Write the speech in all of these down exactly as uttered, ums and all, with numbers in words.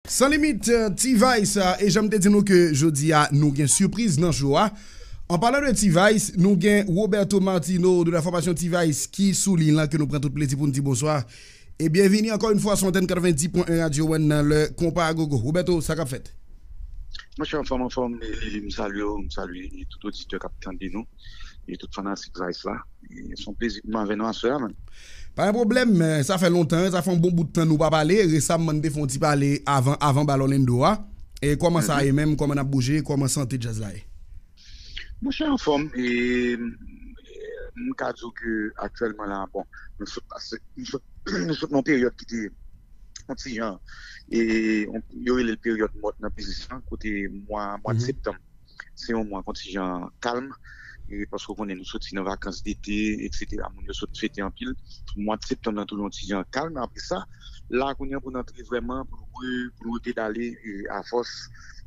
San limit, T-Vice, e jan m te di nou ke jodi a nou gen sipriz nan show a. An palan de T-Vice, nou gen Roberto Martino de la fòmasyon T-Vice ki sou liy lan, ke nou pran tout plezi pou n di bonswa. E byenvini ankò yon fwa sou antèn katrevenndis pwen en Radio One nan lè konpa agogo. Roberto, sa k ap fèt? Monchè, anfòm, anfòm, e, m salye w, m salye tout oditè k ap tande nou, e tout fanatik Vice la. E se yon plezi pou m avè nou aswè a, man. Pa gen pwoblèm, men sa fè lontan, sa fè yon bon bout tan nou pa pale. Resamman, n te fè yon ti pale avan, avan bal Orlando a. E kòman sa ye menm, kòman n ap bouje, kòman sante djaz la ye? Monchè, anfòm, e, m ka di w ke aktyèlman la, bon, nou sot pase, nou sot, nou sot nan yon peryòd ki te yon ti jan, e, yo rele l peryòd mòt nan biznis lan, kote mwa, mwa de septanm, se yon mwa yon ti jan kalm, e, paske w konnen nou soti nan vakans dete, etsetera, moun yo sot fete anpil. Mwa de septanm nan toujou yon ti jan kalm, apre sa, la kounye a pou n antre vrèman, pou nou re-, pou nou repedale, e, afòs,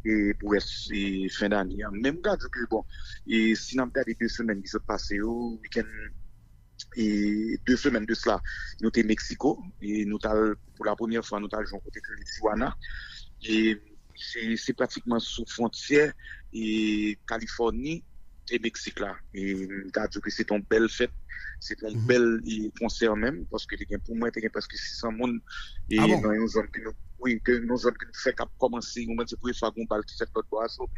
e, pou rès, e, fen dane a. Men m ka di ke, bon, e, si n ap gade de semèn ki sot pase yo, wikenn, e, de semèn de sila, nou te Meksiko, e nou t al, pou la premyè fwa, nou t al jwe yon kote ki rele Tijuana. E se, se pratikman sou fwontyè, e, Kalifòni e Meksik la. E m ta di w ke se te yon bèl fèt, se te yon bèl, e, konsè menm, paske te gen, pou mwen, te gen prèske sis san moun, e nan yon zòn ke nou, wi, ke yon zòn ke nou fèk ap kòmanse, ou menm se premye fwa gen yon bal ki fèt lòt bò a. So,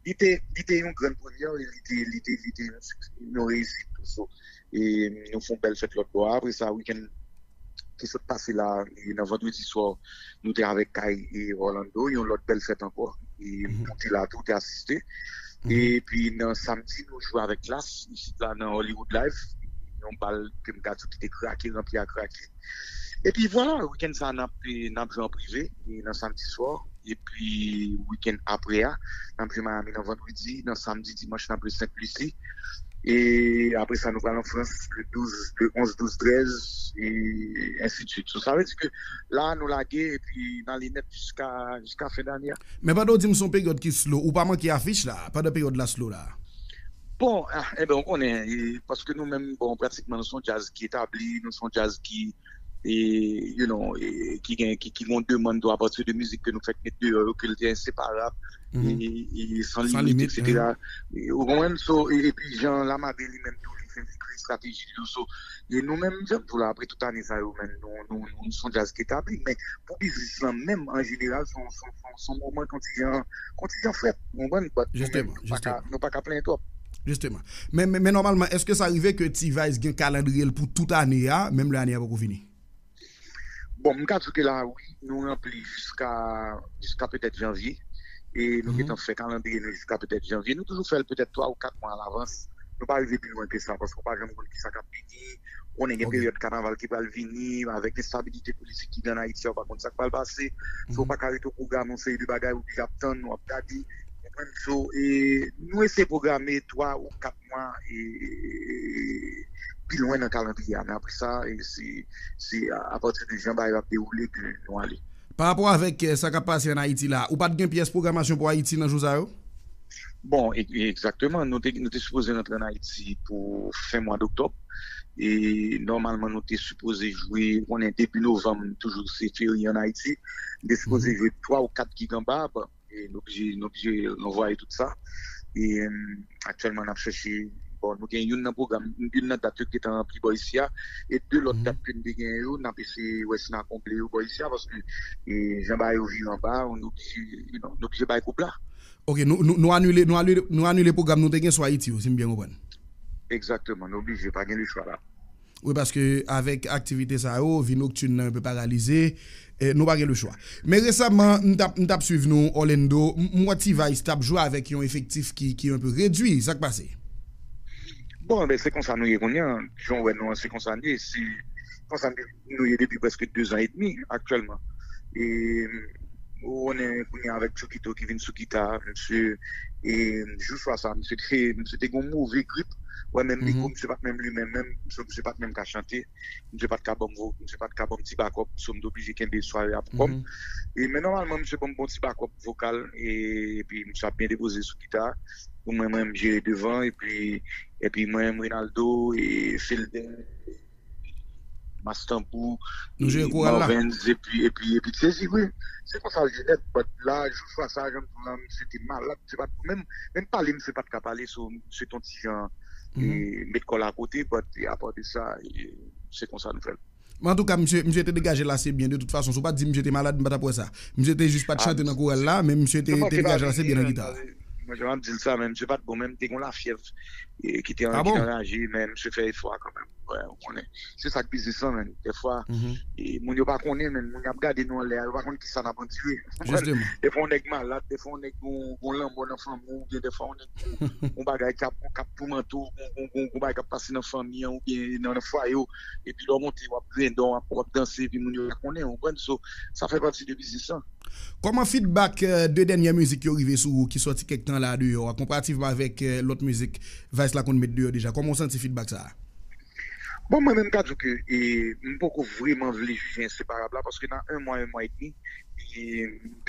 li te, li te yon grann premyè, e li te, li te, li te yon, yon reyisit tou. So, e nou fè yon bèl fèt lòt bò a. Apre sa, wikenn ki sot pase la, e nan vandredi swa, nou te avèk Kay e Orlando, yon lòt bèl fèt ankò. E nou te la tou, te asiste. Epi nan samdi, nou jwe avèk Klass, isit la nan Hollywood Live. Yon bal ke m ka di w ki te krake, ranpli a krake. Epi vwala, wikenn sa a, n ap, n ap jwe an prive, e nan samdi swa. Epi wikenn apre a, n ap jwe Miami nan vandredi, nan samdi, dimanch, n ap jwe Sent Lisi. E apre sa, nou pral an Frans, le douz, le onz, douz, trèz, e ensi de suit. So, sa vle di ke la, nou lage, epi n ale nèt jiska, jiska fen dane a. Men pandan w di m se yon peryòd ki slow, ou pa manke afich la, pandan peryòd la slow la? Bon, ah, e ben, w konnen, e, paske nou menm, bon, pratikman, nou se yon djaz ki etabli, nou se yon djaz ki, e, you know, e, ki gen, ki, ki gen yon demann tou apati de mizik ke nou fèk met deyò yo, ke l te enseparab, e, e, San Limit, etsetera. E, ou konprann? So, e, epi jan Lamadrid li menm tou, li fè, li kreye estrateji li tou. So, e nou menm, jan m di w la, apre tout ane sa yo, menm, nou, nou, nou, nou se yon djaz ki etabli, men pou biznis lan menm, an jeneral, se yon, se yon, se yon, se yon moman kontijan, kontijan frèt, ou konprann? But nou menm, nou pa ka, nou pa ka plenyen twòp. Jisteman. Men, men, men nòmalman, èske sa rive ke T-Vice gen kalandriye l pou tout ane a, menm lè ane a poko fini? Bon, m ka di w ke la, wi, nou ranpli jiska, jiska petèt janvye. E nou gentan fè kalandriye nou jiska petèt janvye. Nou toujou fè l petèt twa ou kat mwa alavans. Nou pa rive pi lwen ke sa, paske w pa janm konn kisa k ap vini. Ou konnen gen peryòd kanaval ki pral vini, avèk enstabilite politik ki gen ann Ayiti a, ou pa konn sa k pral pase. So, ou pa ka rete w pwograme yon seri de bagay, ou oblije ap tann, w ap gade. Konprann? So, e, nou eseye pwograme twa ou kat mwa, e, pi lwen nan kalandriye a. Men apre sa, e, se, se a, apati de jan bagay yo ap dewoule ke nou ale. Pa rapò avèk, eh, sa k ap pase ann Ayiti la, ou pa t gen pyès pwogramasyon pou Ayiti nan jou sa yo? Bon, e, e, egzakteman. Nou te, nou te sipoze rantre ann Ayiti pou fen mwa doktòb. E nòmalman, nou te sipoze jwe, ou konnen depi novanm, toujou se ferye ann Ayiti. Nou te sipoze jwe twa ou kat gig anba, bon, e nou oblije, nou oblije ranvwaye tout sa. E, em, aktyèlman, n ap chèche, bon, nou gen youn nan pwogram, youn nan dat yo ki gentan ranpli bò isi a, e de lòt dat ke n te gen yo, n ap eseye wè si n a konble yo bò isi a, paske, e, jan bagay yo vire anba, nou oblije, you know, nou oblije bay gwoup la. Ok, nou, nou, nou anile, nou anile, nou anile pwogram nou te gen sou Ayiti yo, si m byen konprann. Egzakteman, nou oblije, pa gen lechwa la. Wi, paske avèk aktivite sa yo, vi noktin nan yon pe paralize, eh, nou pa gen lechwa. Men resamman, m t ap, m t ap swiv nou, Orlando, m, m wè T-Vice t ap jwe avèk yon efektif ki, ki yon pe redwi, sa k pase? Bon, ben, se konsa nou ye kounye a. Jan w wè nou an, se konsa nou ye. Se konsa nou ye depi prèske de zan edmi aktyèlman. E, ou konnen kounye a avèk Chokito ki vin sou gita, misye, e, jou swa sa, misye te, misye te gen yon move grip. Wè, menm mikwo, misye pa t menm limen menm, misye, misye pa t menm ka chante. Misye pa t ka ban m vo-, misye pa t ka ban m ti bakòp, so m te oblije kenbe sware a pou kò m. E, men nòmalman, misye ban m bon ti bakòp vokal, e, epi misye ap byen depoze sou gita. Pou mwen, mwen, m jere devan, epi, epi mwen, m, Rinaldo, e, Felden, Mas Tanbou, Marvens, epi, epi, epi Ti Ezi, wi. Se konsa l ye nèt, but la, jou swa sa, jan m di w la, misye te malad, misye pa t, menm, menm pale, misye pa t ka pale, so, misye t on ti jan, e, met kò l akote, but, e, apa de sa, e, se konsa nou fè l. Men antouka, misye, misye te degaje l ase byen, de tout fason. Si w pa t di misye te malad, m pa t ap wè sa. Misye te jis pa t chante nan koral la, men misye te, te degaje l ase byen nan gita. Mwen, jan m ap di l sa, men misye pa t bon, men m te gen lafyèv, e, ki te, ki te anraje, men misye fè efò a kanmenm. Wè, ou konnen. Se sa k biznis lan, men. Dèfwa, e, moun yo pa konnen, men moun y ap gade nou anlè a, yo pa konn kisa n ap andire. Dèfwa, yon nèg malad, dèfwa, yon nèg gon, gon lanmò nan fanmi w, oubyen dèfwa, yon nèg gon, gon bagay k ap, k ap toumante w, gon, gon, gon, gon bagay k ap pase nan fanmi an, oubyen nan, nan fwaye w, epi lè w monte, w ap grendon, w ap, w ap danse, epi moun yo pa konnen, ou konprann? So, sa fè pati de biznis lan. Kòman feedback, eh, de dènyè mizik yo rive sou ou ki sòti kèk tan la deyò a, konparativman avèk, eh, lòt mizik Vice la konn met deyò deja? Kòman w santi feedback sa a? Bon, mwen menm, m ka di w ke, e, m poko vrèman vle jije Enseparab la, paske nan en mwa, en mwa edmi, e,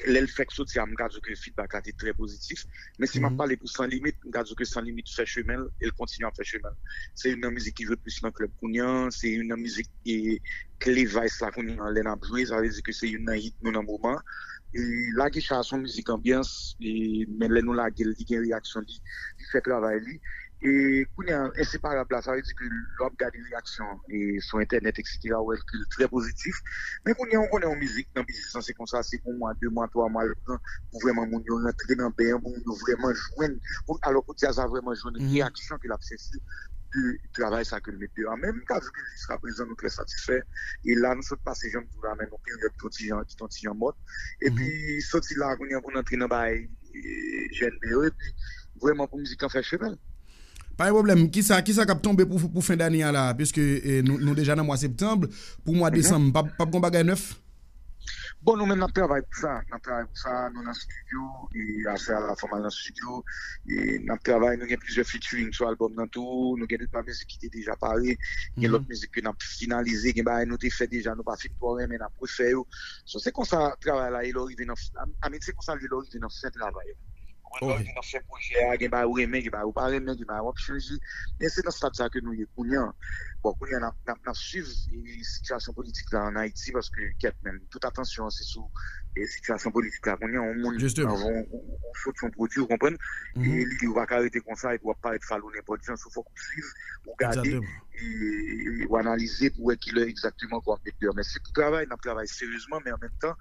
lè l fèk soti a, m ka di w ke feedback la te trè pozitif. Men si m ap pale pou San Limit, m ka di w ke San Limit fè chemen l, e l kontinye ap fè chemen l. Se youn nan mizik ki jwe plis nan klèb kounye a, se youn nan mizik, e, kle Vice la kounye a, lè n ap jwe, sa vle di ke se youn nan hit nou nan moman. E Lage Cha a se yon mizik anbyans, e, men lè nou lage l, li gen reyaksyon li, li fè travay li. E kounye a, Enseparab la, sa vle di ke lè w ap gade reyaksyon, e, sou entènèt, etsetera, ou wè ke l trè pozitif. Men kounye a, ou konnen yon mizik nan biznis lan, se konsa, se yon mwa, de mwa, twa mwa l pran pou vrèman moun yo rantre nan ben an, pou moun yo vrèman jwenn, pou, alò pou djaz la vrèman jwenn reyaksyon ke l ap chèche de travay sa ke l met deyò a. Men m ka di ke jiskaprezan, nou trè satisfè. E la, nou sot pase, jan m di w la, men yon peryòd ki yon ti jan, ki te yon ti jan mòt. Epi, soti la, kounye a, pou n antre nan bagay, e, jèn yo, epi vrèman pou mizik lan fè chemen l. Pa gen pwoblèm. Kisa, kisa k ap tonbe pou, pou fen dane a la? Piske, e, nou, nou deja nan mwa septanm, pou mwa desanm, p ap, p ap gen bagay nèf? Bon, nou menm, n ap travay pou sa. N ap travay pou sa. Nou nan estidyo. E aswè a la, fò m al nan estidyo. E n ap travay. Nou gen plizyè featuring sou albòm nan tou. Nou gen de twa mizik ki te deja pare. Gen lòt mizik ke n ap finalize. Gen bagay nou te fè deja, nou pa fin twò renmen, n ap refè yo. So, se konsa travay la ye lè w rive nan, I mean, se konsa l ye lè w rive nan fen travay la. Ou konprann? Lè w rive nan fen pwojè a, gen bagay ou renmen, gen bagay ou pa renmen, gen bagay w ap chanje. Men se nan stad sa ke nou ye kounye a. Bon, kounye a, n ap, n ap, n ap swiv, e, sitiyasyon politik la ann Ayiti, paske, kèt, men, tout atansyon an se sou, e, sitiyasyon politik la kounye a. Yon moun, anvan w, w, w soti yon pwodui, ou konprann? E li di w pa ka rete konsa, epi w ap parèt falou nenpòt jan, so fòk ou swiv, ou gade, e, e, ou analize pou wè kilè egzakteman ke w ap met deyò. Men se pou travay, n ap travay seryezman, men an menm tan,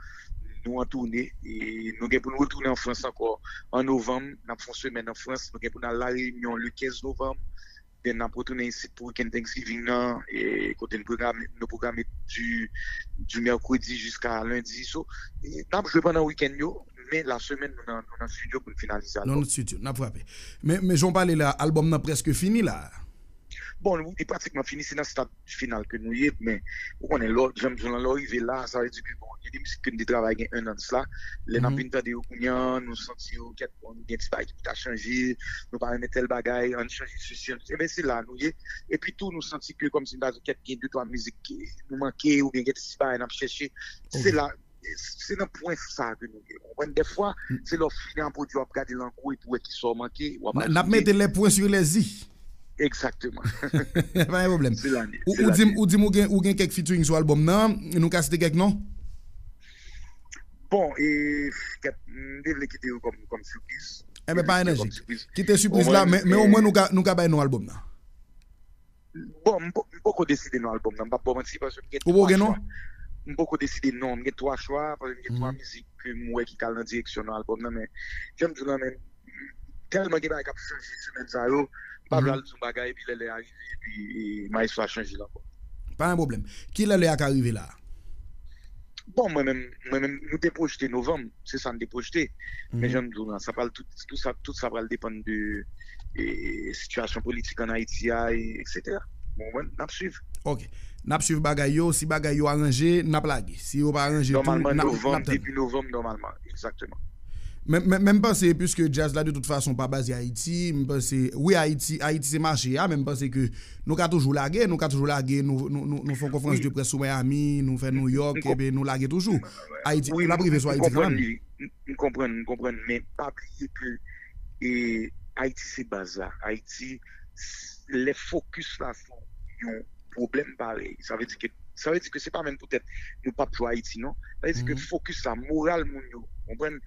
nou an toune, e nou gen pou n retounen an Frans ankò an novanm, n ap fè yon semèn an Frans, nou gen pou n al La Reyinyon le kenz novanm, then n ap retounen isit pou weekend Thanksgiving nan, e kote n pwograme, nou pwograme du, du mercredi jiska lendi, so, e n ap jwe pandan weekend yo, men la semaine nou nan, nou nan studio pou n finalize album. Nou nan studio, n ap frape. Men, men jan w pale la, album nan prèske fini la. Bon, li pratikman fini, se nan stad final ke nou ye, men ou konnen, lè w, jan m di w lan, lè w rive la, sa vle di ke, bon, gen de mizik ke n te travay gen un an de sa. Lè n ap vin tande yo kounye a, nou santi yo, kèt, bon, gen ti bagay ki pou ta chanje, nou pa renmen tèl bagay, ann chanje sesi, ann, enben, se la nou ye. Epi tou, nou santi ke, kòmsi m ta di, kèt, gen de twa mizik ki nou manke, oubyen gen ti bagay n ap chèche. Se la, se nan pwen sa ke nou ye. Ou konprann? Dèfwa, se lè w fini an pwodui, w ap gade l an gwo epi w wè kisa w manke, w ap ajoute. N ap mete les points sur les i. Egzakteman. Pa gen pwoblèm. Se la li ye. Ou, ou di m, ou di m ou gen, ou gen kèk featuring sou album nan, nou ka site kèk non? Bon, e, kèt, m te vle kite yo kòm, kòm sipriz. Enben, pa gen danje. Kite sipriz la, men, men omwen nou ka, nou ka bay non album nan. Bon, m po-, m poko deside non album nan, m p ap ba w manti, paske m gen twa chwa. Ou poko gen non? M poko deside non, m gen twa chwa, paske m gen twa mizik ke m wè ki ka al nan direksyon non album nan, men jan m di w lan, men tèlman gen bagay k ap chanje semèn sa yo, m pa vle al di yon bagay, epi lè lè a rive, epi, e, maestro a chanje l ankò. Pa gen pwoblèm. Kilè lè a ka rive la? Bon, mwen menm, mwen menm, nou te pwojte novanm, se sa n te pwojte. Men jan m di w lan, sa pral tout, tout sa, tout sa pral depann de, e, sitiyasyon politik ann Ayiti a, e, etsetera. Bon, mwen, n ap swiv. Ok. N ap swiv bagay yo. Si bagay yo aranje, n ap lage. Si yo pa aranje tou, n ap, n ap tann. Nòmalman, novanm, debi novanm, nòmalman. Egzakteman. Men, men, men m panse, piske djaz la, de tout fason, pa baze Ayiti, m panse, wi, Ayiti, Ayiti se mache a, men m panse ke nou ka toujou lage, nou ka toujou lage, nou, nou, nou, nou fè yon konferans de près sou Miami, nou fè New York, epi nou lage toujou. Ayiti, n ap rive sou Ayiti kanmenm. M, m konprann, m konprann, men pa bliye ke, e, Ayiti se baz la. Ayiti, s-, lè fokis la sou yon pwoblèm parèy, sa vle di ke Sa vle di ke se pa menm poutèt nou p ap jwe Ayiti, non. Sa vle di ke fokis la, moral moun yo, konprann?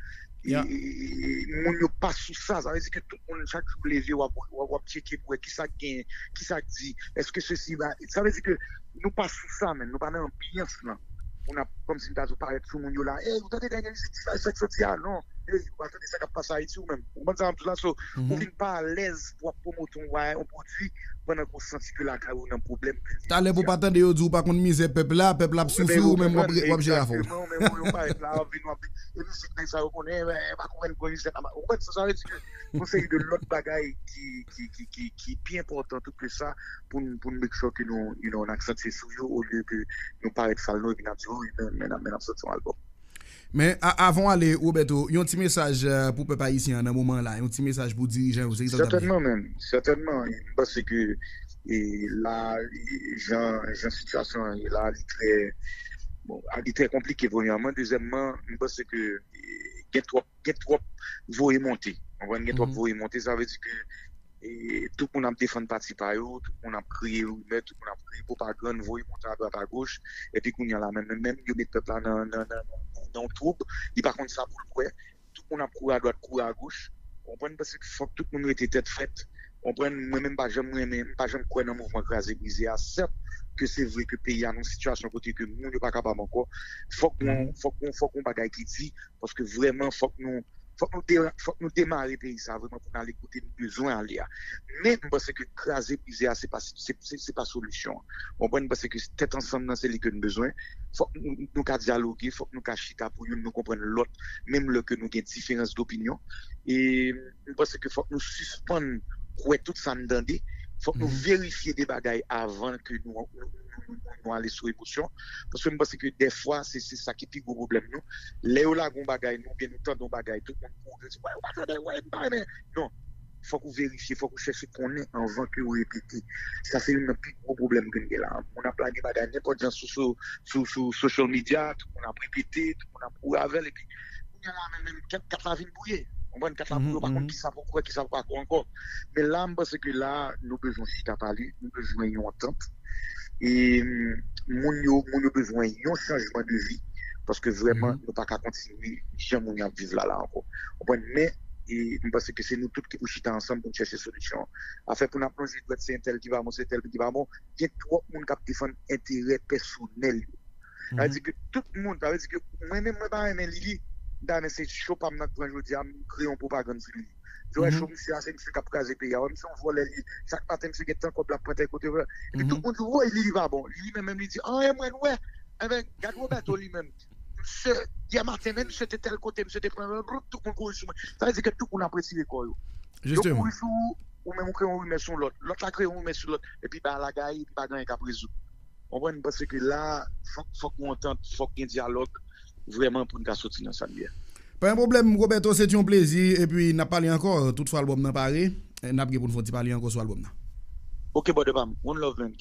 E, e, e, e, moun yo pa sou sa. Sa vle di ke tout moun, chak jou w leve, w ap, w ap, w ap tcheke pou wè kisa k genyen, kisa k di, èske sesi la. Sa vle di ke nou pa sou sa, menm. Nou pa nan anbyans lan. Pou n ap, kòmsi m ta di w, parèt sou moun yo la. Ey, ou tande dènye mizik sa, sa k soti a? Non. Ey, ou pa tande sa k ap pase Ayiti ou menm. Ou konprann sa m ap di w la? So, ou vin pa alèz pou w ap pwomote yon bagay, yon pwodui, pandan ke w santi ke lakay ou nan pwoblèm. Talè pou w pa tande yo di w pa konn mizè pèp la, pèp la ap soufri, ou menm w ap, w ap jere afè w. Egzakteman, ou menm ou yon parèt la, w ap vin, w ap di, e mizik nèg sa yo konnen, men, pa konprann gwo mizè nan, ou konprann sa, sa vle di ke yon seri de lòt bagay ki, ki, ki, ki, ki pi enpòtan tou ke sa, pou n, pou n make sure ke nou, you know, n aksantye sou yo, olye ke nou parèt fal nou, epi n ap di, oh, men, men, men n ap soti yon albòm. Men, a, avan w ale, Roberto, yon ti mesaj, eh, pou pèp ayisyen an nan moman an la, yon ti mesaj pou dirijan yo, se ki sa w t ap di? Sètènman, menm, sètènman, m panse ke, e, la, e, jan, jan sitiyasyon an ye la, li trè, bon, a, li trè konplike, premyèman. Dezyèmman, m panse ke, e, gen twòp, gen twòp voye monte. Konprann? Gen twòp voye monte, sa vle di ke e, tout moun ap defann pati pa yo, tout moun ap kreye rimè, tout moun ap kreye pwopagann, voye monte adwat agoch, epi kounye a la menm, menm, menm yo met pèp la nan, nan, nan, nan, nan yon twoub, li pa konn sa pou l kwè, tout moun ap kouri adwat, kouri agoch, konprann, paske fòk tout moun rete tèt frèt, konprann, mwen menm m pa janm renmen, m pa janm kwè nan mouvman kraze brize a, sèt ke se vre ke peyi a nan yon sitiyasyon kote ke moun yo pa kapab ankò, fòk nou, fòk nou, fòk yon bagay ki di, paske vrèman fòk nou, fòk nou de-, fòk nou demare peyi sa vrèman pou n ale kote nou bezwen ale a. Men m panse ke kraze brize a se pa, se, se, se pa solisyon an. Ou konprann? M panse ke tèt ansanm nan se li ke nou bezwen. Fòk nou, nou ka dyaloge, fòk nou ka chita pou youn nou konprann lòt, menm lè ke nou gen diferans dopinyon. E m panse ke fòk nou sispann kwè tout sa n tande. Fòk nou verifye de bagay avan ke nou, nou, nou, nou, nou ale sou emosyon. Paske m panse ke dèfwa, se, se sa ki pi gwo pwoblèm nou. Lè yo lage yon bagay, nou, oubyen nou tande yon bagay, tout moun kouri, yo di, wè, ou pa tande, wè, m pa renmen. Non. Fòk ou verifye, fòk ou chèche konnen anvan ke ou repete. Sa se youn nan pi gwo pwoblèm ke n gen la. Moun ap lage bagay nenpòt jan sou, sou, sou, sou social media, tout moun ap repete, tout moun ap kouri avè l, epi kounye a la, menm, menm, kat, kat la vin bwouye. Konprann? Kat la bwouye, ou pa konn kisa pou w kwè, kisa pou w pa kwè ankò. Men la, m panse ke la, nou bezwen chita pale, nou bezwen yon antant. E, mm, moun yo, moun yo bezwen yon chanjman de vi, paske vrèman, nou pa ka kontinye jan moun yo ap viv la, la ankò. Konprann? Men, e, m panse ke se nou tout ki pou chita ansanm pou n chèche solisyon. Afè pou n ap lonje dwèt, se entèl ki pa bon, se entèl ki pa bon, gen twòp moun k ap defann enterè pèsonèl yo. Sa vle di ke tout moun, sa vle di ke mwen menm, mwen pa renmen Lili, m ta renmen se cho pa m nan k pran jodi a, m kreye yon pwopagann sou Lili. Di, wè, cho misye a, se misye k ap kraze peyi a. Wè, misye yon vòlè, li, chak maten, misye gen tan kòb l ap pran tèl kote. Epi tout moun di, woy, Lili pa bon. Lili menm, menm, li di, anyen mwen wè. Enben, gad Roberto li menm. Misye, yè maten, menm misye te tèl kote, misye te pran, tout moun kouri sou mwen. Sa vle di ke tout moun ap retire kò yo. Yo kouri sou ou, ou menm ou kreye yon rimè sou lòt. Lòt la kreye yon rimè sou lòt. Epi bagay la gaye, epi pa gen anyen k ap rezoud. Konprann? M panse ke la, fòk, fòk yon antant, fòk gen dyalòg, vrèman, pou n ka soti nan sa n ye a. Pa gen pwoblèm, Roberto, se te yon plezi, epi n ap pale ankò, tout fwa albòm nan pare, n ap gen pou n fè yon ti pale ankò sou albòm nan. Ok, brother pa m, one love, man.